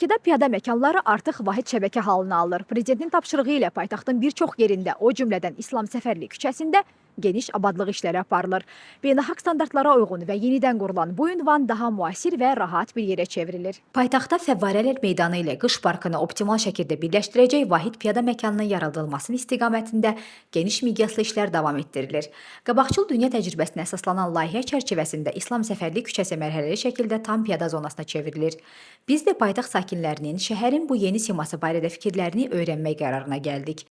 Bakıda piyada məkanları artıq vahid şəbəkə halını alır. Prezidentin tapşırığı ilə paytaxtın bir çox yerində, o cümlədən İslam Səfərli küçəsində geniş abadlıq işləri aparılır. Beynəlxalq standartlara uyğun və yenidən qurulan bu ünvan daha müasir və rahat bir yerə çevrilir. Paytaxtda Fəvvarələr meydanı ilə Qış parkını optimal şəkildə birləşdirəcək vahid piyada məkanının yaradılmasının istiqamətində geniş miqyaslı işlər davam etdirilir. Qabaqcıl dünya təcrübəsinə əsaslanan layihə çərçivəsində İslam Səfərli küçəsi mərhələli şəkildə tam piyada zonasına çevrilir. Biz də paytaxt sakinlərinin şəhərin bu yeni siması barədə fikirlərini öyrənmək qərarına gəldik.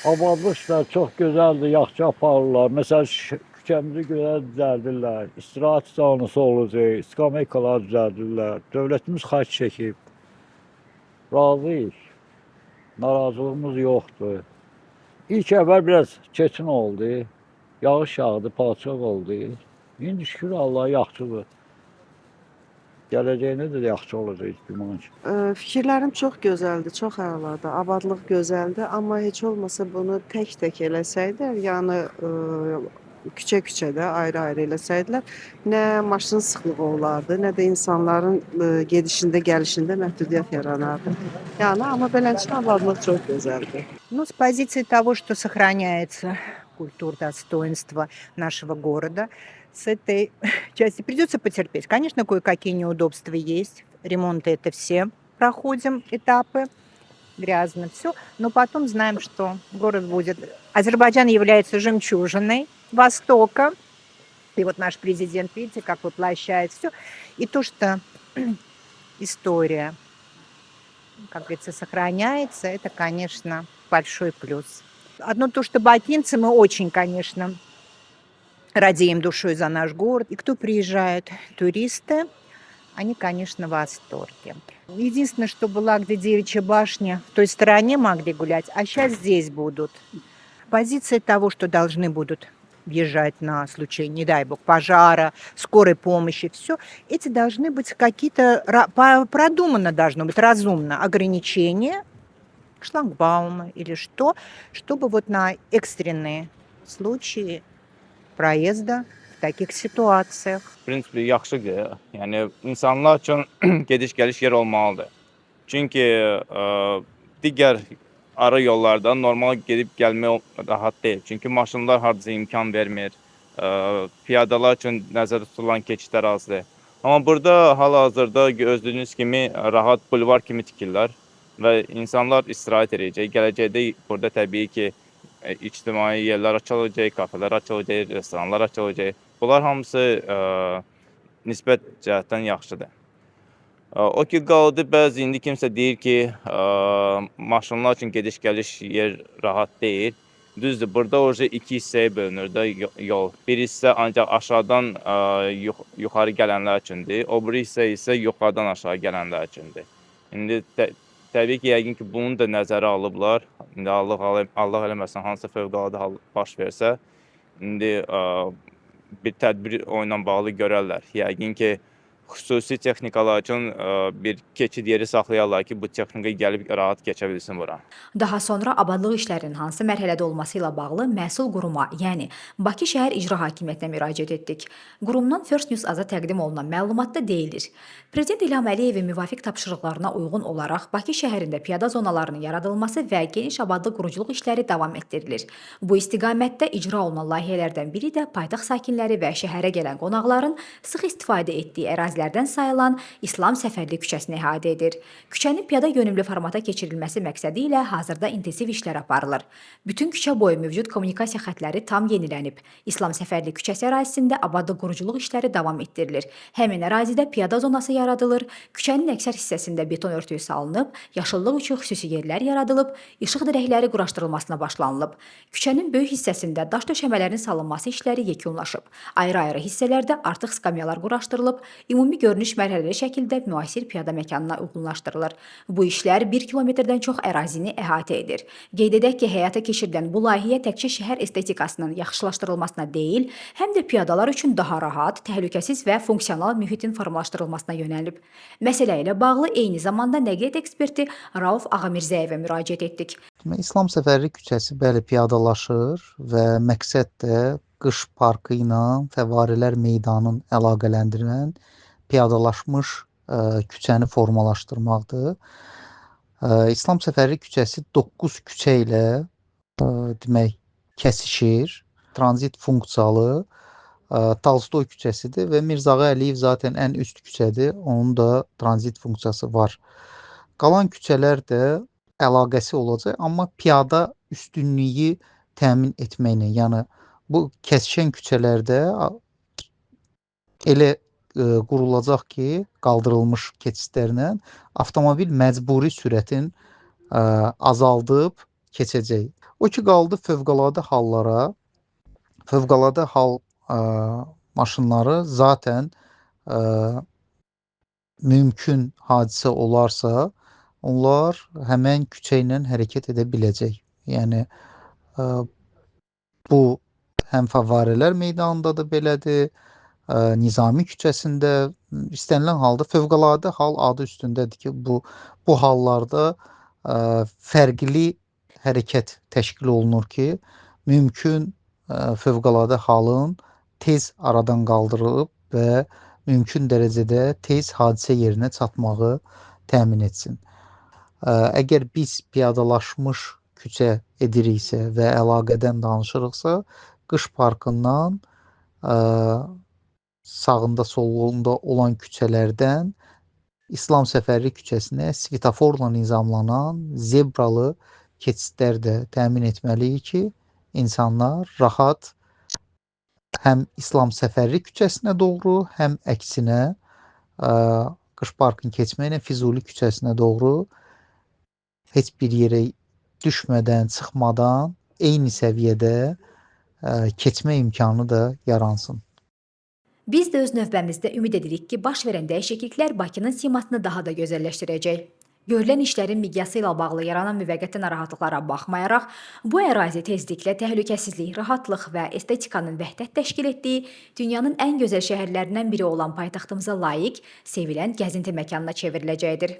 Abadlıq işlər çox gözəldir, yaxşı aparırlar. Məsələn, küçəmizi gözəl düzəldirlər. İstirahət zonası olacaq, skameykalar düzəldirlər. Dövlətimiz xərc çəkib. Razıyıq. Narazılığımız yoxdur. İlk əvvəl biraz çətin oldu. Yağış yağdı, palçıq oldu. İndi şükür Allaha yaxşıdır. Gələcəyində də yaxşı olacaq güman ki. Fikirlərim çox gözəldir, çox əladır. Abadlıq gözəldir, amma heç olmasa bunu tək-tək eləsəydilər, yəni küçə-küçədə ayrı-ayrı eləsəydilər, nə maşın sıxlığı olardı, nə də insanların gedişində, gəlişində məhdudiyyət yaranardı. Yəni amma beləncə abadlıq çox gözəldir. Ну, с позиции того, что сохраняется культура, достоинство нашего города, с этой части придется потерпеть. Конечно, кое-какие неудобства есть. Ремонты это все проходим этапы, грязно все, но потом знаем, что город будет. Азербайджан является жемчужиной Востока. И вот наш президент, видите, как воплощает все. И то, что история, как говорится, сохраняется, это, конечно, большой плюс. Одно то, что бакинцы, мы очень, конечно, радеем душой за наш город. И кто приезжает? Туристы, они, конечно, в восторге. Единственное, что была, где Девичья башня, в той стороне могли гулять, а сейчас здесь будут. Позиция того, что должны будут въезжать на случай, не дай бог, пожара, скорой помощи, все, эти должны быть какие-то, продумано должно быть, разумно, ограничения, шлагбаумы или что, чтобы вот на экстренные случаи проезда в таких ситуациях. В принципе, yaxşıdır. Yəni insanlar üçün gediş-gəliş yer olmalıdır. Çünki digər ara yollardan normal gedib gəlmək rahat deyil. Çünki maşınlar hardasa imkan vermir. Piyadalar üçün nəzərdə tutulan keçidlər azdır. Amma burada hal-hazırda gördüyünüz kimi rahat bulvar kimi tikirlər və insanlar istirahət edəcək. Gələcəkdə burada təbii ki, ictimai yerlər açılacaq, kafelər açılacaq, restoranlar açılacaq. Bunlar hamısı nisbət cəhətdən yaxşıdır. O ki qaldı, bəzi indi kimsə deyir ki, maşınlar üçün gediş-gəliş yer rahat deyil. Düzdür, burada oje iki hissəyə bölünür də yol. Bir hissə ancaq aşağıdan yuxarı gələnlər üçündür. O biri hissə isə yuxarıdan aşağı gələnlər üçündür. İndi təbii ki, yəqin ki, bunu da nəzərə alıblar. İndi Allah eləməsin, hansısa fövqəladə hal baş versə, indi bir tədbir onunla bağlı görərlər. Yəqin ki, xüsusi texnikalar üçün bir keçid yeri saxlayarlar ki, bu texnika gəlib rahat keçə bilsin bura. Daha sonra abadlıq işlərinin hansı mərhələdə olması ilə bağlı məsul quruma, yəni Bakı şəhər İcra Hakimiyyətinə müraciət etdik. Qurumdan First News AZ-a təqdim olunan məlumatda deyilir: Prezident İlham Əliyevin müvafiq tapşırıqlarına uyğun olaraq Bakı şəhərində piyada zonalarının yaradılması və geniş abadlıq quruculuq işləri davam etdirilir. Bu istiqamətdə icra olunan layihələrdən biri də paytaxt sakinləri və şəhərə gələn qonaqların sıx istifadə etdiyi ərazilərdən sayılan İslam Səfərli küçəsini əhatə edir. Küçənin piyada yönümlü formata keçirilməsi məqsədi ilə hazırda intensiv işlər aparılır. Bütün küçə boyu mövcud kommunikasiya xətləri tam yenilənib. İslam Səfərli küçəsi ərazisində abadlıq quruculuq işləri davam etdirilir. Həmin ərazidə piyada zonası yaradılır, küçənin əksər hissəsində beton örtüyü salınıb, yaşıllıq üçün xüsusi yerlər yaradılıb, işıq dirəkləri quraşdırılmasına başlanılıb. Küçənin böyük hissəsində daş döşəmələrin salınması işləri yekunlaşıb. Ayrı-ayrı hissələrdə artıq skamyalar quraşdırılıb, ümumi görünüş mərhələli şəkildə müasir piyada məkanına uyğunlaşdırılır. Bu işlər 1 kilometrdən çox ərazini əhatə edir. Qeyd edək ki, həyata keçirilən bu layihə təkcə şəhər estetikasının yaxşılaşdırılmasına deyil, həm də piyadalar üçün daha rahat, təhlükəsiz və funksional mühitin formalaşdırılmasına yönəlib. Məsələ ilə bağlı eyni zamanda nəqliyyat eksperti Rauf Ağamirzəyevə müraciət etdik. Demək, İslam Səfərli küçəsi, bəli, piyadalaşır və məqsəd də Qış parkı ilə Fəvvarələr meydanın əlaqələndirən piyadalaşmış küçəni formalaşdırmaqdır. İslam Səfərli küçəsi 9 küçə ilə demək kəsişir. Tranzit funksiyalı Tolstoy küçəsidir və Mirzağa Əliyev zaten ən üst küçədir. Onun da tranzit funksiyası var. Qalan küçələr də əlaqəsi olacaq, amma piyada üstünlüyü təmin etməklə, yəni bu kəsişən küçələrdə elə qurulacaq ki, qaldırılmış keçidlərlə avtomobil məcburi sürətin azaldıb keçəcək. O ki qaldı fövqəladə hallara. Fövqəladə hal maşınları zaten mümkün hadisə olarsa, onlar həmən küçə ilə hərəkət edə biləcək. Yəni bu həm Fəvvarələr meydanında da belədir, Nizami küçəsində istənilən halda fövqəladə hal adı üstündədir ki, bu hallarda fərqli hərəkət təşkil olunur ki, mümkün fövqəladə halın tez aradan qaldırılıb və mümkün dərəcədə tez hadisə yerinə çatmağı təmin etsin. Əgər biz piyadalaşmış küçə ediriksə və əlaqədən danışırıqsa, Qış Parkından sağında, solunda olan küçələrdən İslam Səfərli küçəsinə svetoforla nizamlanan zebralı keçidlər də təmin etməliyik ki, insanlar rahat həm İslam Səfərli küçəsinə doğru, həm əksinə Qış Parkını keçməklə Füzuli küçəsinə doğru heç bir yerə düşmədən, çıxmadan eyni səviyyədə keçmə imkanı da yaransın. Biz də öz növbəmizdə ümid edirik ki, baş verən dəyişikliklər Bakının simasını daha da gözəlləşdirəcək. Görülən işlərin miqyası ilə bağlı yaranan müvəqqəti narahatlıqlara baxmayaraq, bu ərazi tezliklə təhlükəsizlik, rahatlıq və estetikanın vəhdət təşkil etdiyi dünyanın ən gözəl şəhərlərindən biri olan paytaxtımıza layiq, sevilən gəzinti məkanına çevriləcəkdir.